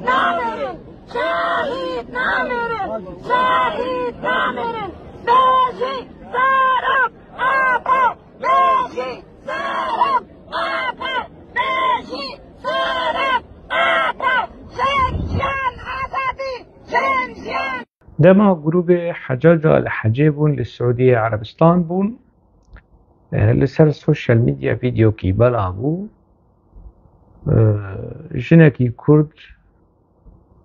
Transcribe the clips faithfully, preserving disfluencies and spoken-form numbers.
Namirin, şehîd namirin, şehîd namirin. Bejî Serok Apo, bejî Serok Apo, bejî Serok Apo. Jin jiyan azadî, jin jiyan. Dema grûbê Hecaca li Hecê bûn, li Siûdiyê Erebistan bûn, e, li ser sosyal medya vîdeokî bela bû. E, jinekî Kurd,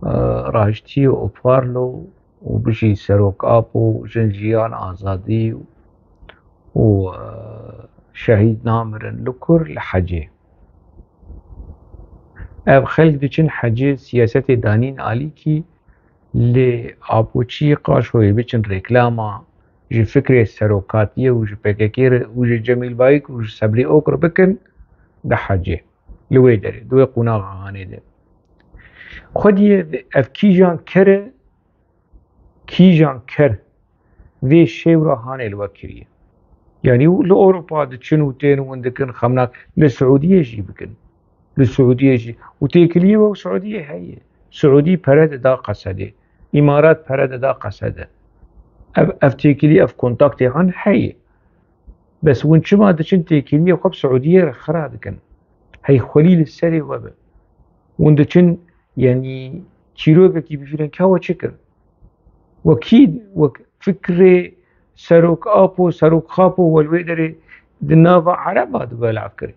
e, rahiştiye û parlo û bijî Serok Apo, jin jiyan azadî û, e, şehîd namirin li kur li Hecê. Ev xelk diçin Hecê siyasetê danîn alîkî, lê Apoçiyê qaşoyê biçin rêklama ji fikrê serokatiyê û ji P K K re û ji Cemîl Bayik û ji Sebrî Ok re bikin, di Hecê, li wê derê, di wê qonaxa hanê de. Xwediyê ev kîjan ker e, kîjan ker vê şêwra hanê li we kiriye. Yanî li Ewropa diçin û tên û win dikin xemnak, li Siûdiyê jî bikin. Li Siûdiyê jî. Û têkiliyê we û Siûdiyê heye. Siûdî pere dida Qesedê. Îmarat pere dida Qesede. Ev, ev têkilî, ev kontaktê han heye. Bes hûn çima diçin têkiliyê xwe bi Siûdiyê re xira dikin? Hey xwelî li serê we be. Hûn diçin, yanî çîrokekî bifîrin, ka we çi kir? We kî, we fikrê Serok Apo, Serok Xapo, we li wê derê di nava Ereba di belav kir.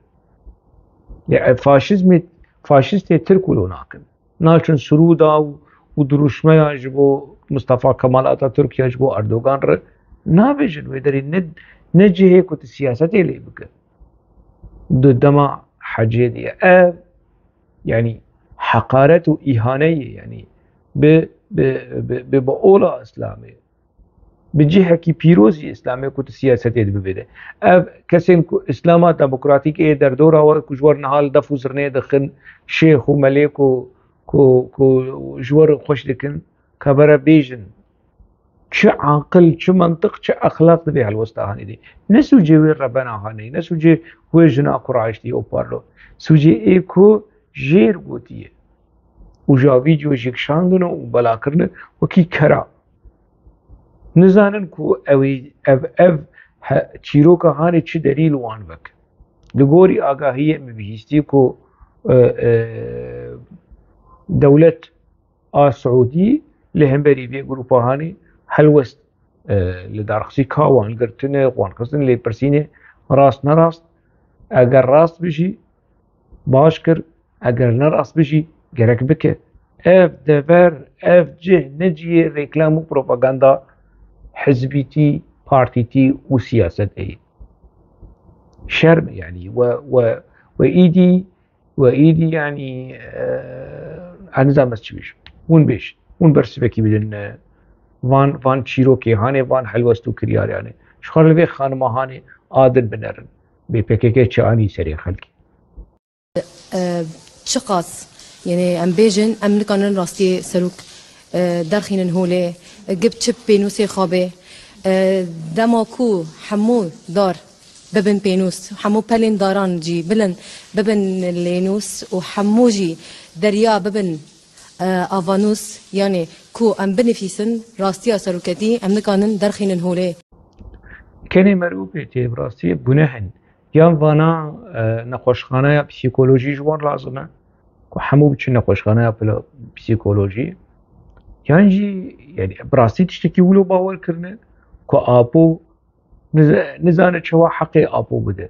Ya, e, faşizmê, faşistê Tirk wilo nakin. Naçin sirûda û, û dirûşmeya ji bo Mustafa Kemal Atatürk ya ji bo Erdogan re nabêjin. Wê derê ne, ne cihê ku tu siyasetê lê bike. Di dema Hecê de ye. Ev, yanî heqaret û îhane ye, yanî bi, bi, bi, bi, bi ola Îslamê, bi cihekî pîrozî Îslamê ku tu siyasetê de bibêde. Ev kesên ku Îslama demokratîk ê derdora we ku ji we re niha li def û zirnê dixin, şêx û melê ku, ku, ku ji we re xweş dikin, ka bere bêjin. Çi aqil, çi mentiq, çi exlaq divê helwesta hanê de. Ne sûcê wê rebena hanê, ne sûcê wê jina ku rahiştî û parlo. Sûcê ê ku jêr gotiye. Û ja vîdeo jî kişandine û bela kirine wekî kera. Nizanin ku ew ê, ev, ev he, çîroka hanê çi derî li wan vek. Li gorî agahiyê min bihîstî ku, e, e, dewlet a Siûdî li hemberî vê grûpa hanê helwest, e, li dar xistî, ka wan girtine, wan xistin lê pirsînê rast nerast, eger rast bijî, baş kir, eger nerast bijî, gerek bike. Ev dever, ev cih ne cihê reklam û propaganda hizbîtî, partîtî û siyasetê ye. Şerm e, yanî we, we, we îdî, we îdî, yanî, e, ez nizam ez çi bêjim. Hûn bêj, hûn bersivekî bidin, e, van, van çîrokê hanê, van helwest û kiryarê hanê. Ji xwe li vê xanima hanê adin binerin. Bê P K K çi anî serê xelkê. E, çiqas, yanî em bêjin, em nikarin rastiyê serok, e, derxînin holê, e, gib çi pênûsê xwe bê. E, dema ku hemû dar bibin pênûs, hemû pelên daran jî bilind bibin lênûs û hemû jî derya bibin, e, avanûs, yanî ku em binivîsin rastiya seroketî, em nikarin derxînin holê. Kenê merûpê tê bi rastiyê guneh in. Yan vana, e, nexweşxaneya psîkolojî ji wan lazim e, ku hemû biçin nexweşxaneya pilo-, psîkolojî, yan jî, yanî, bi rastî tiştekî wilo bawer kirine ku Apo niz-, nizane çawa heqê Apo bide.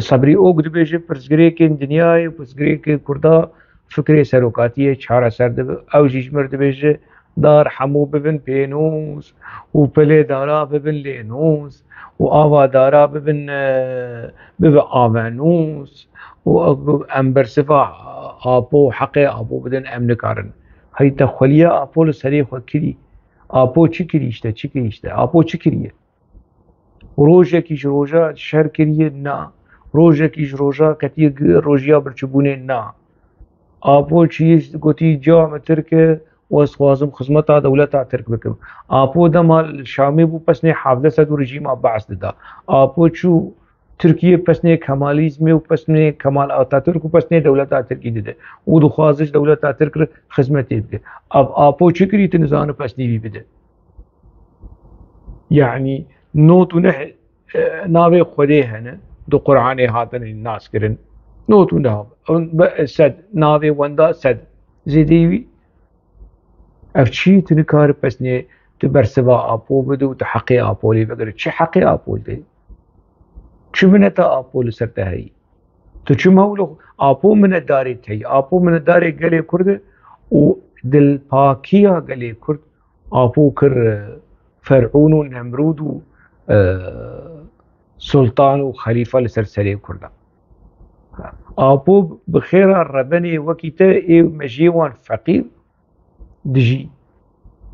Sebrî Ok dibêje, pirsgirêkên dinyayê, pirsgirêkê Kurda fikrê serokatiyê çareser dibe. Ew jî ji mir dibêje, dar hemû bibin pênûs û pilê dara bibin lênûs û ava dara bibin, e, bibe avenûs û em bersiva Apo, heqê Apo bidin, em nikarin. Hey te xweliya Apo li serê xwe kirî. Apo çi kirî işte, çi kirî işte? Apo çi kiriye? Rojekî ji roja şer kiriye? Na. Rojekî ji roja ketiye gi-, rojiya birçîbûnê? Na. Apo çi gotiye, ciya min Tirk e û ez dixwazim xizmeta dewleta Tirk bikim. Apo dema li Şamê bû pesnê hevdeh sed û rejîma Be'es dida. Apo çû Tirkiye pesnê Kemalîzmê û pesnê Kemal Atatürk û pesnê dewleta Tirkî dide û dixwaze ji dewleta Tirk re xizmetê bike. Ev Apo çi kirî, tu nizane pesnê wî bide. Yanî nod û neh, e, navê Xwedê hene, di Qur'anê hatine nas kirin. Nod û neh, be-, sed, navê wenda sed. Zêdeyî wî. Ev çi, tu nikare pesnê, tu bersiva Apo bide û tu heqê Apo lê vegire. Çi heqê Apo lê? Çi mineta Apo li ser te heyî? Tu çima wilo Apo minetdarê te yî? Apo minetdarê gelê Kurd e û dilpakiya gelê Kurd Apo kir, e, Fer'ûn û Nemrûd û, e, Sultan û Xelîfe li ser serê Kurdan. Apo bi xêra rebenê wekî te ê mejiyê wan feqîr dijî.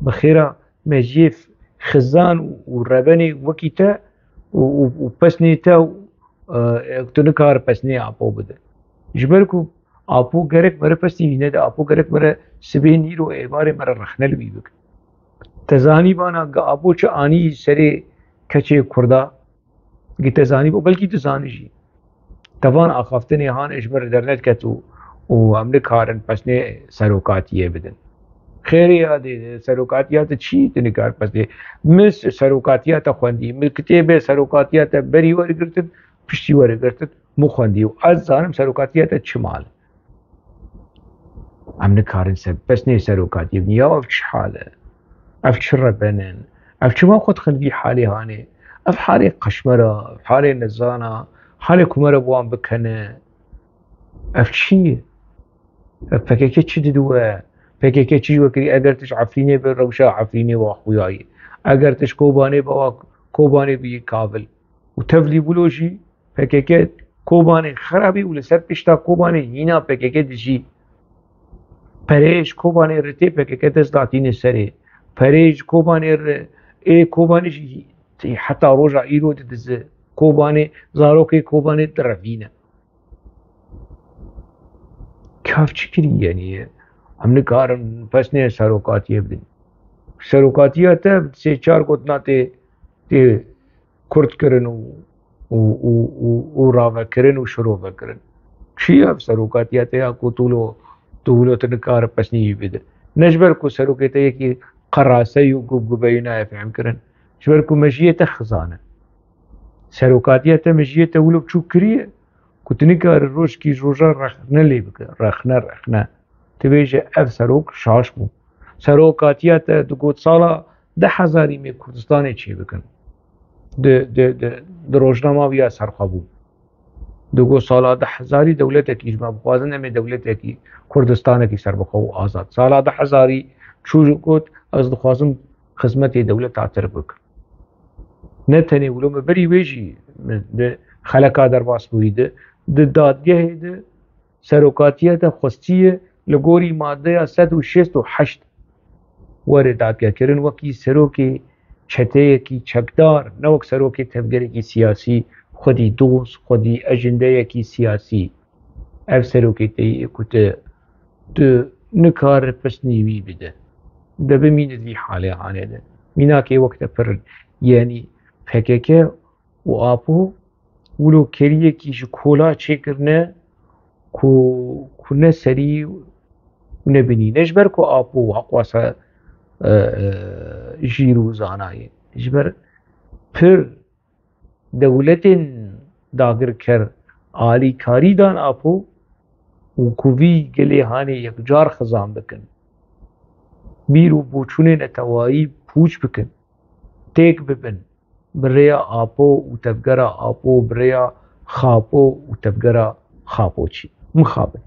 Bi xêra mejiyê f-, xizan û, û rebenê wekî te û, û, û pesnê te û, e, tu nikare pesnê Apo bide. Ji ber ku Apo gerek mere pesnê wî nede, Apo gerek mere sibê nîro êvarê mere rexne li wî bike. Te zanî bana ge Apo çi anî serê keçê Kurda? Gi te zanî bo, belkî tu zanî jî. Te van axaftinê han ji min re dernedket û, û em nikarin pesnê serokatiyê bidin. Xêrê ya dê, serokatiya te çi, tu nikar pesnê? Min s-, serokatiya te xwendî, min kitêbê serokatiya te berî wergirtin, piştî wergirtin, min xwendî û ez zanim serokatiya te çi mal. Em nikarin ser, pesnê serokatiyê bidin. Ya ev çi hal e? Ev çi reben in? Ev çima xwe dixin vî halê hanê? Ev halê qeşmera, ev halê nezana, halê ku me re bi wan bikene. Ev çi ye? Ev P K K çi didiwe? P K K çi ji we kirî? Eger tu ji Efrînê bi, rewşa Efrînê wa xuyayî. Eger tu ji Kobanê bi, wa Kobanê bûyî kavil. Û tevlî wilo jî P K K Kobanê xerabî û li ser pişta Kobanê hîna P K K dijî. Perê ji Kobanê re tê P K K dest datîne serê. Perê ji Kobanê re ê Kobanê jî tê heta roja îro didize. Kobanê, zarokê Kobanê direvîne. Kav çi kirî, yanî em nikarin pesnê serokatiyê bidin. Serokatiya te sê çar gotina tê, tê kurt kirin û, û, û, û, û ravekirin û şirove kirin. Çi ye ev serokatiya te ya ku tu lo, tu wilo tu nikare pesnî wî bide? Ne ji ber ku serokê te yekî qeraseyî û gubgubeyî nayê fehmkirin. Ji ber ku mejiyê te xizan e. Serokatiya te mejiyê te wilo biçûk kiriye ku tu nikare rojkî ji rojan rexne lê bike. Rexne, rexne. Tu bêje ev serok şaş bû. Serokatiya te digot sala du hezarî me Kurdistanê çêbikin. Di, di, di, di rojnama wî ya serxwe bû. Digot sala du hezarî dewletekî ji me bixwazin, em ê dewletekî Kurdistanekî serbixwe û azad. Sala du hezarî çû got, ez dixwazim xizmetê dewleta Tirk bikim. Ne tenê wilo, me berî wê jî, me di xeleka derbasbûyî de, di dadgehê de serokatiya te xwestiye li gorî madeya sed û şêst û heşt were dadgekirin wekî serokê çeteyekî çekdar, ne wek serokê tevgerekî siyasî, xwedî dost, xwedî ejindeyekî siyasî. Ev serokê te yê ku te, tu nikare pisnî wî bide. De bimîne di vî halê hanê de. Mînakê wek te pir in. Yanî P K K û Apo wilo keriyekî ji kola çêkirine ku, ku ne serî û ne binî. Ne ji ber ku Apo heqwasa, e, e, jîr û zana ye. Ji ber pir dewletên dagirker alîkarî dan Apo û ku vî gelê hanê yekcar xizan bikin. Bîr û boçûnê netewayî pûç bikin. Têk bibin. Bi rêya Apo û tevgera Apo, bi rêya Xapo û tevgera Xapoçî. Mixabin.